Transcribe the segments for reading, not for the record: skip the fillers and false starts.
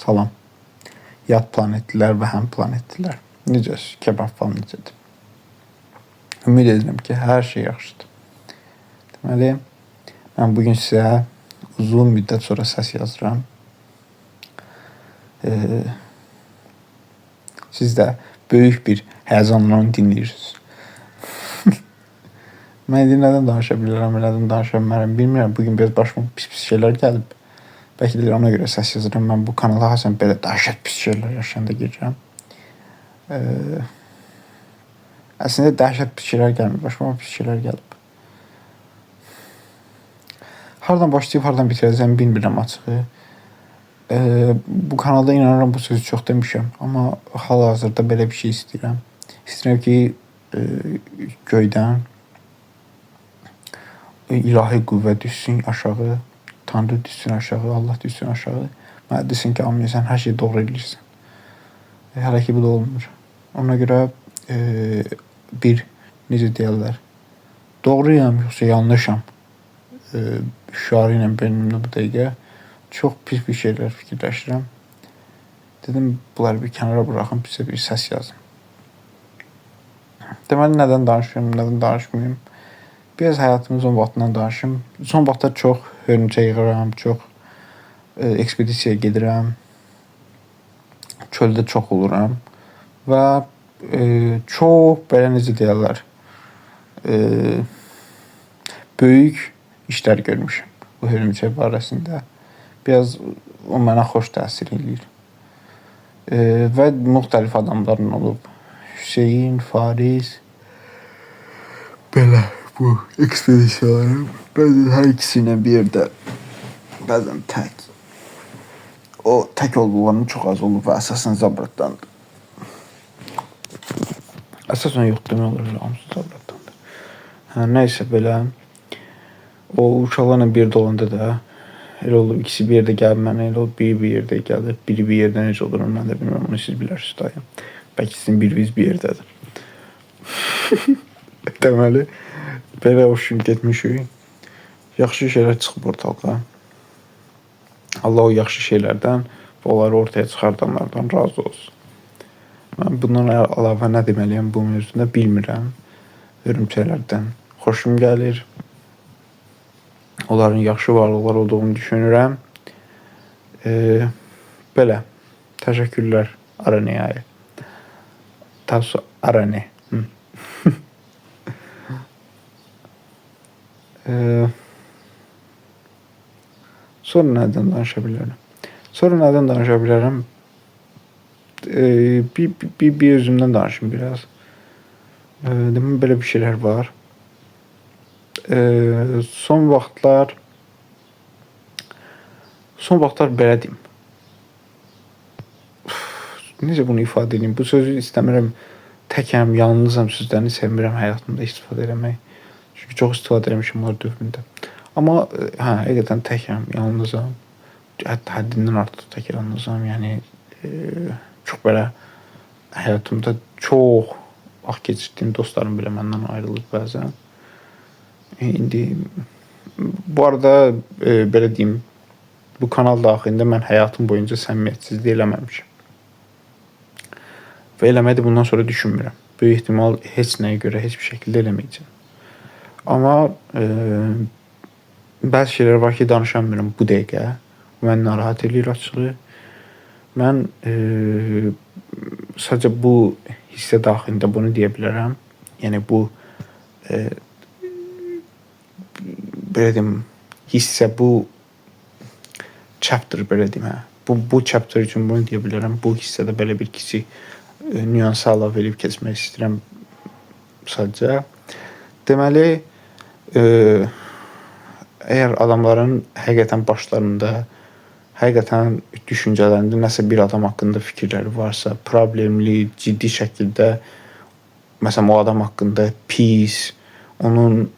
Salam. Yad planetlilər və həm planetlilər. Necəsiz? Kebab falan necədir? Ümid edirəm ki, hər şey yaxşıdır. Deməli, mən bu gün sizə uzun müddət sonra səs yazıram. Siz də böyük bir həyəcanla onu dinləyirsiniz. Mən indi nədən danışa bilərəm, nədən danışa bilmərəm bilmirəm. Bu gün biraz başıma pis-pis şeylər gəlib. Bəlkə də ona görə səs yazıram. Mən bu kanala hasan belə dəhşət pis şeylər yaşayanda girirəm. Əslində dəhşət pis şeylər gəlmir. Başıma pis şeylər gəlib. Hardan başlayıb hardan bitirəcəyimi bilmirəm açığı. Bu kanalda inanıram bu sözü çox demişəm, amma hal-hazırda belə bir şey istəyirəm. İstəyirəm ki, göydən ilahi qüvvə düşsün aşağı, Tanrı düşsün aşağı, Allah düşsün aşağı. Mənə desin ki, Amin, sən hər şeyi doğru eləyirsən. Hələ ki bu da olmur. Ona görə bir necə deyərlər, doğruyam yoxsa yanlışam şüarı ilə beynimdə bu dəqiqə çox pis bir şeylər fikirləşirəm. Dedim bunları bir kənara buraxım, sizə bir səs yazım. Deməli nədən danışıram, nədən danışmayım? Biraz həyatımın son vaxtından danışım. Son vaxtlar çox hörümçək yığıram, çox ekspedisiyaya gedirəm. Çöldə çox oluram və çox belə necə deyərlər, böyük işlər görmüşəm bu hörümçək barəsində. Biraz o mənə xoş təsir eləyir. Və müxtəlif adamlarla olub. Hüseyn, Fariz belə bu ekspedisiyalarım. Bəzən hər ikisi ilə bir yerdə, bəzən tək. O tək olduqlarım çox az olub və əsasən zabratdandır. Əsasən yox demək olar, elə hamısı zabratdandır. Hə, nəysə belə. O uşaqlarla bir yerdə olanda da elə olub, ikisi bir yerdə gəlib mənə, elə olub, biri bir yerdə gəlir, biri bir yerdə necə olur, mən də bilmirəm, onu siz bilərsiniz dayı. Bəlkə sizin biriniz bir yerdədir. Deməli, belə hoşum getmişik. Yaxşı şeylər çıxıb ortalığa. Allah o yaxşı şeylərdən və onları ortaya çıxardanlardan razı olsun. Mən bundan əlavə nə deməliyəm bu mövzuda bilmirəm. Hörümçəklərdən xoşum gəlir. Onların yaxşı varlıqlar olduğunu düşünürəm. Belə. Təşəkkürlər Araneye. Tasu Arane. Sonra nədən danışa bilərəm? Sonra nədən danışa bilərəm? Bir özümdən danışım biraz. Demək belə bir şeylər var. Son vaxtlar belə deyim. Necə bunu ifadə edeyim? Bu sözü istəmirəm. Təkəm, yalnızam sözlərini sevmirəm həyatımda istifadə eləmək. Çünki çox istifadə eləmişəm onlar dövründə. Amma hə, həqiqətən təkəm, yalnızam. Hətta həddindən artıq tək yalnızam. Yəni çox belə həyatımda çox vaxt keçirdiyim dostlarım belə məndən ayrılıb bəzən. İndi bu arada belə deyim, bu kanal daxilində mən həyatım boyunca səmimiyyətsizlik eləməmişəm. Və eləməyi də bundan sonra düşünmürəm. Böyük ehtimal heç nəyə görə heç bir şəkildə eləməyəcəm. Amma bəzi şeylər var ki, danışamıram bu dəqiqə. Məni narahat eləyir açığı. Mən sadəcə bu hissə daxilində bunu deyə bilərəm. Yəni bu belə deyim, hissə bu chapter belə deyim, hə. Bu chapter üçün bunu deyə bilərəm. Bu hissədə belə bir kiçik nüansa əlavə edib keçmək istəyirəm sadəcə. Deməli, əgər adamların həqiqətən başlarında, həqiqətən düşüncələrində nəsə bir adam haqqında fikirləri varsa, problemli, ciddi şəkildə, məsələn, o adam haqqında pis, onun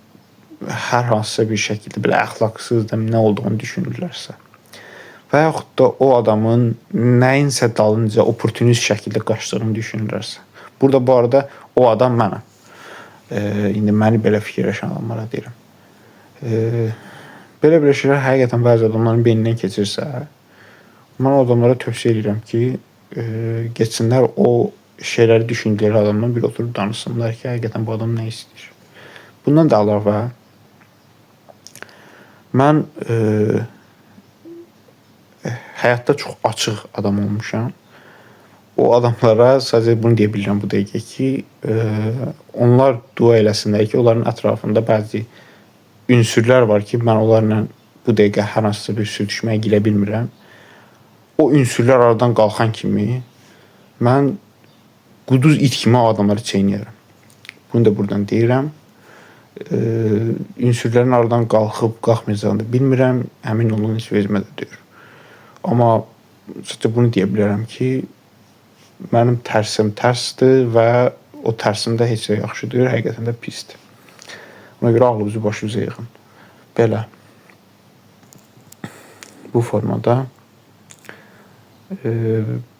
hər hansısa bir şəkildə belə əxlaqsız da nə olduğunu düşünürlərsə və yaxud da o adamın nəyinsə dalınca oportunist şəkildə qaçdığını düşünürlərsə. Burada bu arada o adam mənəm. İndi məni belə fikirləşən adamlara deyirəm. Belə-belə şeylər həqiqətən bəzi adamların beynindən keçirsə, Mən o adamlara tövsiyə edirəm ki, getsinlər o şeyləri düşündükləri adamdan bir oturub danışsınlar ki, həqiqətən bu adam nə istəyir. Bundan da əlavə mən həyatda çox açıq adam olmuşam. O adamlara sadəcə bunu deyə bilirəm bu dəqiqə ki, onlar dua eləsinlər ki, onların ətrafında bəzi ünsürlər var ki, mən onlarla bu dəqiqə hər hansısa bir sürtüşməyə girə bilmirəm. O ünsürlər aradan qalxan kimi mən quduz it kimi o adamları çeynəyərəm. Bunu da buradan deyirəm. Ünsürlərin aradan qalxıb qalxmayacağını da bilmirəm. Əmin olun, heç vecimə də deyir. Amma sadəcə bunu deyə bilərəm ki, mənim tərsim tərsdir və o tərsim də heç də yaxşı deyil, həqiqətən də pisdir. Ona görə ağlınızı başınıza yığın. Belə. Bu formada.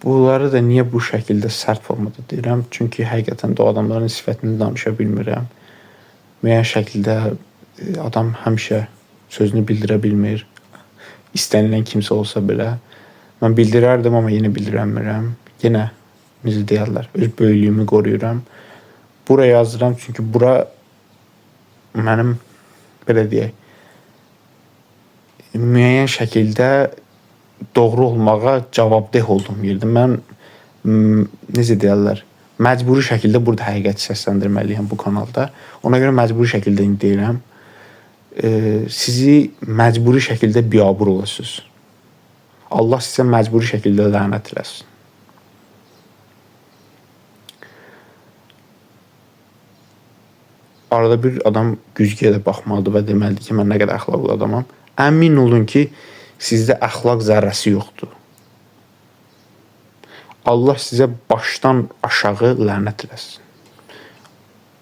Bunları da niyə bu şəkildə sərt formada deyirəm? Çünki həqiqətən də o adamların sifətini danışa bilmirəm. Müəyyən şəkildə adam həmişə sözünü bildirə bilmir. İstənilən kimsə olsa belə. Mən bildirərdim, amma yenə bildirəmirəm. Yenə, necə deyərlər, öz böyüklüyümü qoruyuram. Bura yazıram, çünki bura mənim, belə deyək, müəyyən şəkildə doğru olmağa cavabdeh olduğum yerdir. Mən, necə deyərlər, məcburi şəkildə burada həqiqəti səsləndirməliyəm bu kanalda. Ona görə məcburi şəkildə indi deyirəm. Sizi məcburi şəkildə biabır olasınız. Allah sizə məcburi şəkildə lənət eləsin. Arada bir adam güzgüyə də baxmalıdır və deməlidir ki, mən nə qədər əxlaqlı adamam. Əmin olun ki, sizdə əxlaq zərrəsi yoxdur. Allah sizə başdan aşağı lənət eləsin.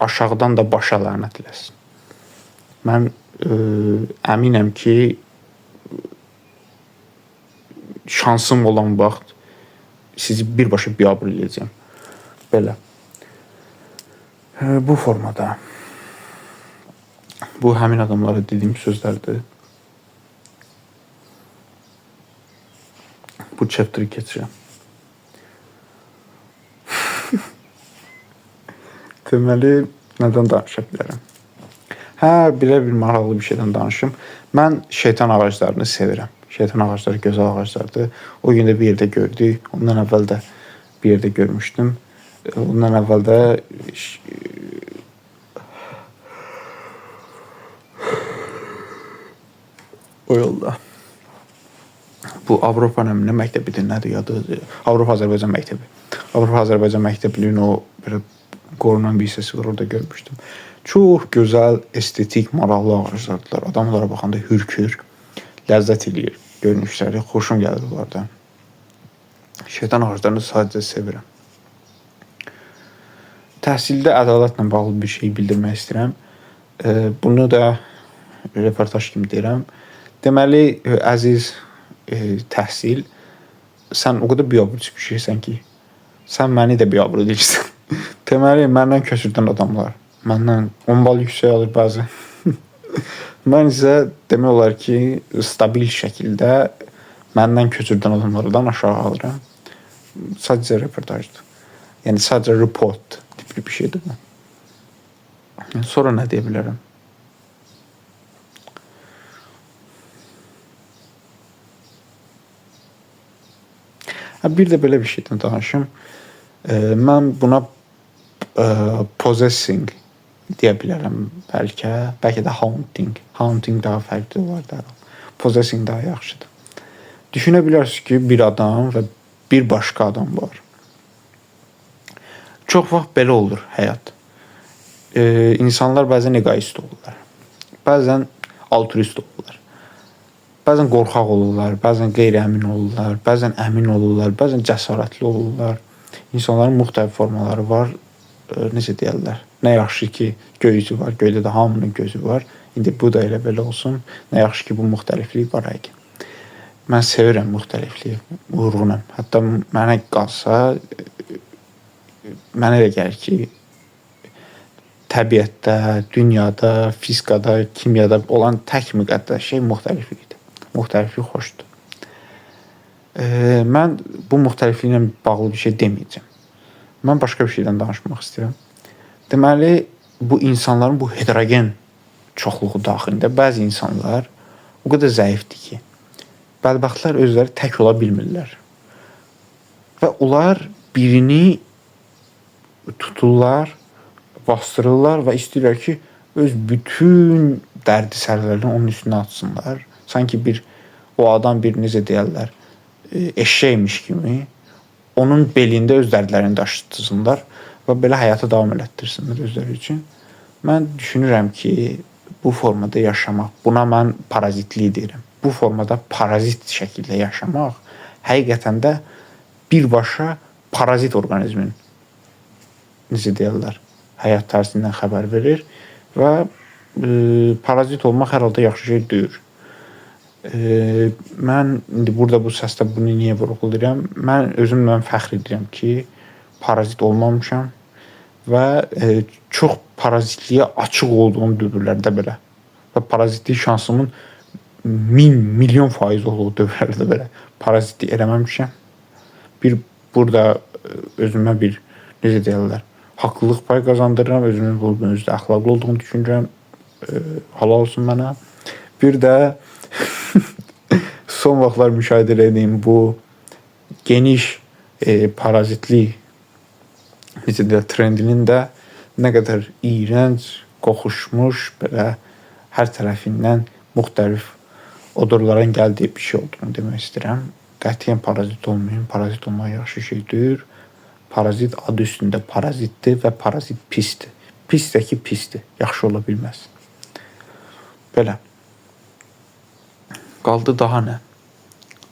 Aşağıdan da başa lənət eləsin. Mən əminəm ki, şansım olan vaxt sizi birbaşa biabır eləyəcəm. Belə. Bu formada. Bu həmin adamlara dediyim sözlərdir. Bu chapter'ı keçirəm. Deməli, nədən danışa bilərəm? Hə, belə bir maraqlı bir şeydən danışım. Mən şeytan ağaclarını sevirəm. Şeytan ağacları gözəl ağaclardır. O gün də bir yerdə gördük. Ondan əvvəl də bir yerdə görmüşdüm. Ondan əvvəl də o yolda. Bu Avropa nəminə məktəbidir, nədir yadı? Avropa Azərbaycan məktəbi. Avropa Azərbaycan məktəbliyinin o belə qorunan bir hissəsi var, orada görmüşdüm. Çox gözəl, estetik, maraqlı ağaclardılar. Adamlara baxanda hürkür, ləzzət eləyir görünüşləri. Xoşum gəlir onlardan. Şeytan ağaclarını sadəcə sevirəm. Təhsildə ədalətlə bağlı bir şey bildirmək istəyirəm. Bunu da reportaj kimi deyirəm. Deməli, əziz təhsil, sən o qədər biabırçı bir şeysən ki, sən məni də biabır edirsən. Deməli, məndən köçürdən adamlar, məndən 10 bal yüksək alır bəzən. Mən isə demək olar ki, stabil şəkildə məndən köçürdən adamlardan aşağı alıram. Sadəcə reportajdır. Yəni, sadəcə report tipli bir şeydir bu. Sonra nə deyə bilərəm? Bir də belə bir şeydən danışım. Mən buna possessing deyə bilərəm bəlkə. Bəlkə də haunting. Haunting daha fərqli olar da. Possessing daha yaxşıdır. Düşünə bilərsiniz ki, bir adam və bir başqa adam var. Çox vaxt belə olur həyat. İnsanlar bəzən egoist olurlar. Bəzən altruist olurlar. Bəzən qorxaq olurlar, bəzən qeyri-əmin olurlar, bəzən əmin olurlar, bəzən cəsarətli olurlar. İnsanların müxtəlif formaları var. Necə deyərlər? Nə yaxşı ki, göy üzü var, göydə də hamının gözü var. İndi bu da elə belə olsun. Nə yaxşı ki, bu müxtəliflik var həqiqətən. Mən sevirəm müxtəlifliyi, uyğunam. Hətta mənə qalsa, mənə elə gəlir ki, təbiətdə, dünyada, fizikada, kimyada olan tək müqəddəs şey müxtəliflikdir. Müxtəliflik xoşdur. Mən bu müxtəlifliklə bağlı bir şey deməyəcəm. Mən başqa bir şeydən danışmaq istəyirəm. Deməli, bu insanların bu heterogen çoxluğu daxilində bəzi insanlar o qədər zəifdir ki, bədbəxtlər özləri tək ola bilmirlər. Və onlar birini tuturlar, bastırırlar və istəyirlər ki, öz bütün dərdi-sərlərini onun üstünə atsınlar. Sanki bir o adam bir necə deyərlər, eşşəkmiş kimi onun belində öz dərdlərini daşıtsınlar və belə həyata davam elətdirsinlər özləri üçün. Mən düşünürəm ki, bu formada yaşamaq, buna mən parazitlik deyirəm. Bu formada parazit şəkildə yaşamaq həqiqətən də birbaşa parazit orqanizmin necə deyirlər, həyat tərzindən xəbər verir və parazit olmaq hər halda yaxşı şey deyil. Mən indi burada bu səsdə bunu niyə vurğulayıram? Mən özümlə fəxr edirəm ki, parazit olmamışam və çox parazitliyə açıq olduğum dövrlərdə belə və parazitlik şansımın 1000 milyon faiz olduğu dövrlərdə belə parazitlik eləməmişəm. Bir burada özümə bir necə deyirlər, haqlılıq payı qazandırıram, özümün bu mövzuda əxlaqlı olduğumu düşünürəm. Halal olsun mənə. Bir də son vaxtlar müşahidə etdiyim bu geniş parazitlik necə deyirlər, trendinin də nə qədər iyrənc, qoxuşmuş, belə hər tərəfindən müxtəlif odorların gəldiyi bir şey olduğunu demək istəyirəm. Qətiyyən parazit olmayın. Parazit olmaq yaxşı şey deyil. Parazit adı üstündə parazitdir və parazit pisdir. Pis də ki, pisdir. Yaxşı ola bilməz. Belə. Qaldı daha nə?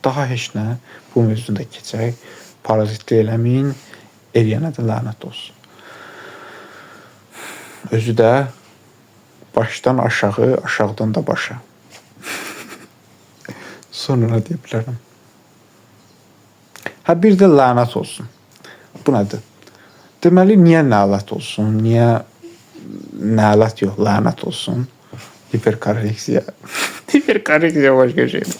Daha heç nə. Bu mövzunu da keçək. Parazitlik eləməyin. Eləyənə də lənət olsun. Özü də başdan aşağı, aşağıdan da başa. Sonra nə deyə bilərəm? Hə, bir də lənət olsun. Bu nədir? Deməli, niyə lənət olsun? Niyə lənət yox, lənət olsun? Hiperkorreksiya. Hiperkorreksiya başqa şeydir.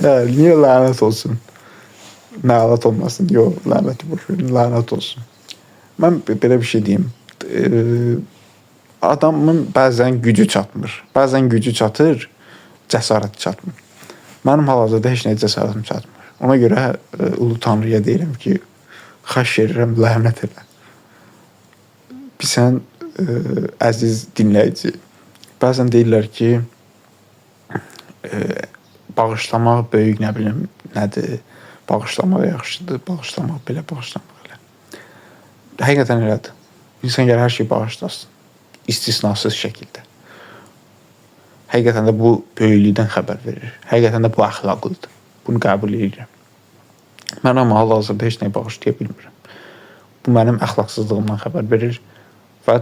Hə, niyə lənət olsun? Lənət olmasın. Yox, lənəti boş verin. Lənət olsun. Mən belə bir şey deyim. Adamın bəzən gücü çatmır. Bəzən gücü çatır, cəsarəti çatmır. Mənim hal-hazırda heç nəyə cəsarətim çatmır. Ona görə Ulu Tanrıya deyirəm ki, xahiş edirəm, lənət elə. Sən əziz dinləyici, bəzən deyirlər ki, bağışlamaq böyük nə bilim nədir, bağışlamaq yaxşıdır, bağışlamaq belə, bağışlamaq elə. Həqiqətən elədir. İnsan gəlir hər şeyi bağışlasın, istisnasız şəkildə. Həqiqətən də bu böyüklükdən xəbər verir. Həqiqətən də bu əxlaqlıdır. Bunu qəbul edirəm. Mən amma hal-hazırda heç nəyi bağışlaya bilmirəm. Bu mənim əxlaqsızlığımdan xəbər verir və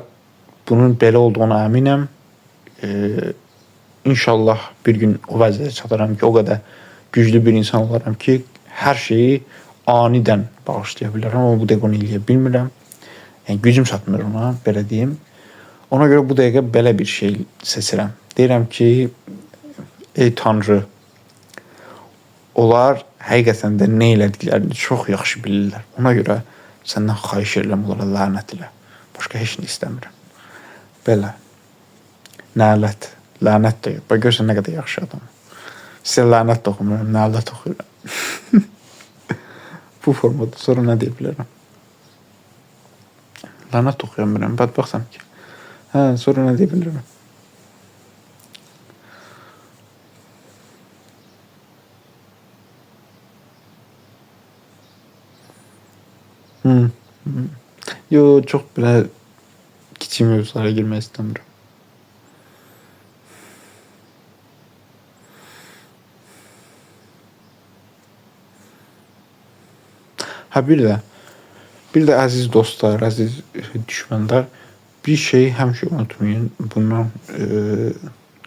bunun belə olduğuna əminəm. İnşallah bir gün o vəziyyətə çataram ki, o qədər güclü bir insan olaram ki, hər şeyi anidən bağışlaya bilərəm, amma bu dəqiqə onu eləyə bilmirəm. Yəni gücüm çatmır ona, belə deyim. Ona görə bu dəqiqə belə bir şey seçirəm. Deyirəm ki, ey Tanrı, onlar həqiqətən də nə elədiklərini çox yaxşı bilirlər. Ona görə səndən xahiş edirəm, onlara lənət elə. Başqa heç nə istəmirəm. Belə. Nələt. Lənət də yox. Bax, görürsən nə qədər yaxşı adamım. Sizə lənət də oxumuram, nələt oxuyuram. Bu formada sonra nə deyə bilərəm? Lənət oxuya bilmirəm, bədbəxtəm ki. Hə, sonra nə deyə bilərəm? Yo, çox belə kiçik mövzulara girmək istəmirəm. Hə, bir də əziz dostlar, əziz düşmənlər, bir şeyi həmişə unutmayın. Bundan,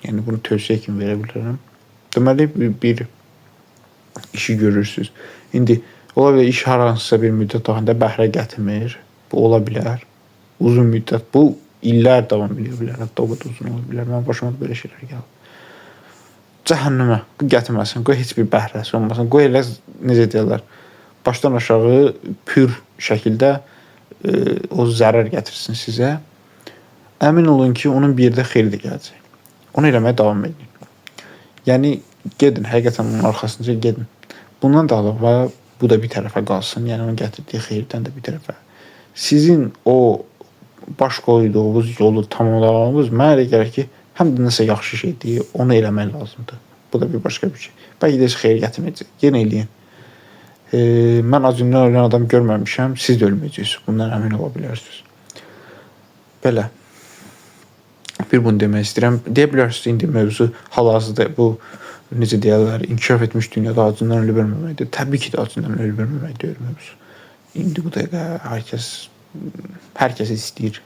yəni bunu tövsiyə kimi verə bilərəm. Deməli, bir işi görürsünüz. İndi ola bilər iş hər hansısa bir müddət daxilində bəhrə gətirmir. Bu ola bilər. Uzun müddət. Bu illər davam edə bilər. Hətta o qədər uzun ola bilər. Mənim başıma da belə şeylər gəlib. Cəhənnəmə gətirməsin, qoy heç bir bəhrəsi olmasın. Qoy elə necə deyirlər, başdan aşağı pür şəkildə o zərər gətirsin sizə. Əmin olun ki, onun bir yerdə xeyri də gələcək. Onu eləməyə davam edin. Yəni gedin, həqiqətən onun arxasınca gedin. Bundan da əlavə bu da bir tərəfə qalsın. Yəni onun gətirdiyi xeyirdən də bir tərəfə. Sizin o baş qoyduğunuz yolu tamamlamağınız mənə elə gəlir ki, həm də nəsə yaxşı şeydir, onu eləmək lazımdır. Bu da bir başqa bir şey. Bəlkə də heç xeyir gətirməyəcək. Yenə eləyin. Mən acından ölən adam görməmişəm, siz də ölməyəcəksiniz. Bundan əmin ola bilərsiniz. Belə. Bir bunu demək istəyirəm. Deyə bilərsiniz indi mövzu hal-hazırda bu necə deyirlər, inkişaf etmiş dünyada acından ölüb ölməməkdir. Təbii ki də acından ölüb ölməmək deyil mövzu. İndi bu dəqiqə hər kəs istəyir.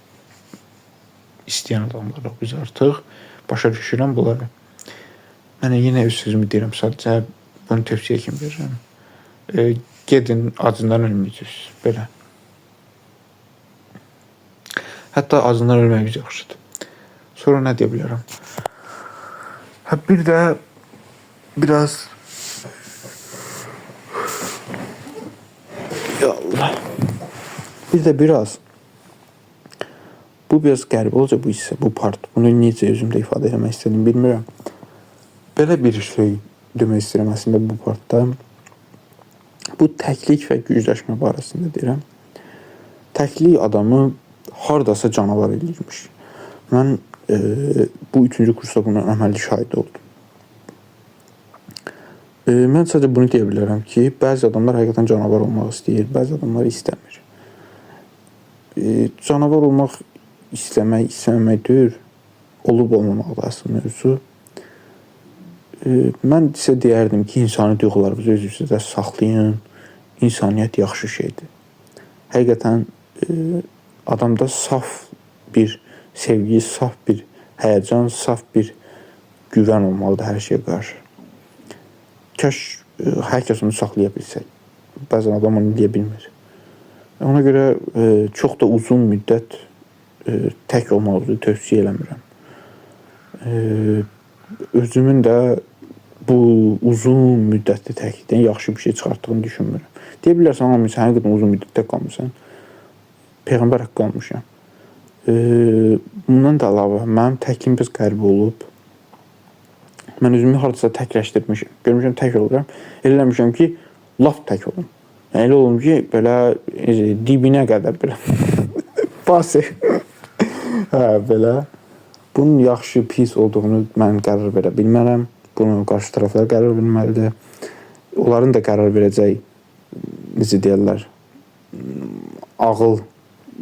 İstəyən adamlarıq biz artıq. Başa düşürəm bunları. Mən yenə öz sözümü deyirəm, sadəcə bunu tövsiyə kimi verirəm. Gedin, acından ölməyəcəksiniz. Belə. Hətta acından ölməyiniz yaxşıdır. Sonra nə deyə bilərəm? Hə, bir də biraz ya Allah. Bir də biraz bu biraz qəribə olacaq bu hissə, bu part. Bunu necə özümdə ifadə eləmək istədim bilmirəm. Belə bir şey demək istəyirəm əslində bu partda. Bu təklik və gücləşmə barəsində deyirəm. Təklik adamı hardasa canavar eləyirmiş. Mən bu 3-cü kursda buna əməli şahid oldum. Mən sadəcə bunu deyə bilərəm ki, bəzi adamlar həqiqətən canavar olmaq istəyir, bəzi adamlar istəmir. Canavar olmaq istəmək, istəməmək deyil, olub olmamaqdır əsl mövzu. Mən sizə deyərdim ki, insani duyğularınızı özünüzdə saxlayın. İnsaniyyət yaxşı şeydir. Həqiqətən adamda saf bir sevgi, saf bir həyəcan, saf bir güvən olmalıdır hər şeyə qarşı. Kaş hər kəs onu saxlaya bilsək. Bəzən adam onu eləyə bilmir. Ona görə çox da uzun müddət tək olmağınızı tövsiyə eləmirəm. Özümün də bu uzun müddətli təklikdən yaxşı bir şey çıxartdığını düşünmürəm. Deyə bilərsən, amma sən həqiqətən uzun müddət tək qalmısan. Peyğəmbər haqqı qalmışam. Bundan da əlavə, mənim təkliyim biraz qəribə olub. Mən özümü hardasa təkləşdirmişəm. Görmüşəm tək oluram. Elə eləmişəm ki, lap tək olum. Yəni elə olum ki, belə necə dibinə qədər belə. Basi. Hə, belə. Bunun yaxşı, pis olduğunu mən qərar verə bilmərəm. Bunu qarşı tərəflər qərar verməlidir. Onların da qərar verəcək, necə deyirlər, ağıl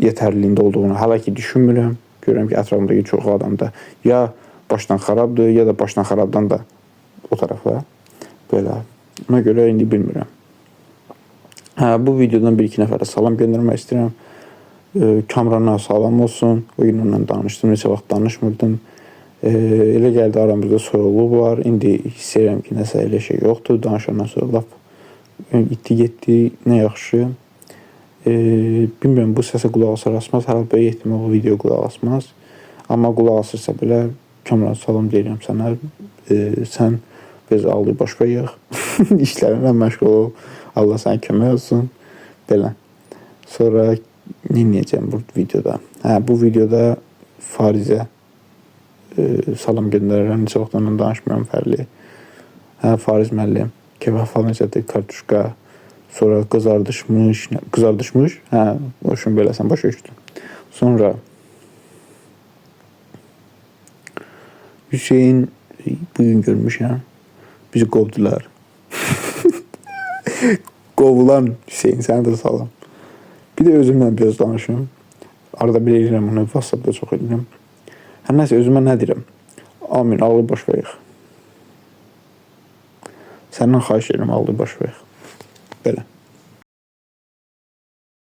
yetərliliyində olduğunu hələ ki düşünmürəm. Görürəm ki, ətrafımdakı çox adam da ya başdan xarabdır, ya da başdan xarabdan da o tərəfə. Belə. Ona görə indi bilmirəm. Hə, bu videodan bir-iki nəfərə salam göndərmək istəyirəm. Kamrana salam olsun. O gün onunla danışdım. Neçə vaxt danışmırdım. Elə gəldi aramızda soyuqluq var. İndi hiss edirəm ki, nəsə elə şey yoxdur. Danışandan sonra lap itdi getdi. Nə yaxşı. Bilmirəm, bu səsə qulaq asar asmaz. Hər halda böyük ehtimal o video qulaq asmaz. Amma qulaq asırsa belə Kamran salam deyirəm sənə. Sən biraz ağlı başqa yığ. İşlərinlə məşğul ol. Allah sənə kömək olsun. Belə. Sonra nə edəcəm bu videoda? Hə, bu videoda Farizə salam göndərirəm. Neçə vaxt onunla danışmıram fərqli. Hə, Fariz müəllim. Kebab falan necədir? Kartuşka. Sonra qızardışmış. Qızardışmış? Hə, hoşum belə sən başa düşdün. Sonra Hüseyin bugün görmüşəm. Bizi qovdular. Qovulan Hüseyin, sənə də salam. Bir də özümlə biraz danışım. Arada bir eləyirəm onu, WhatsApp-da çox eləyirəm. Hər nəsə özümə nə deyirəm? Amin, ağlı baş verək. Səndən xahiş edirəm, ağlı baş verək. Belə.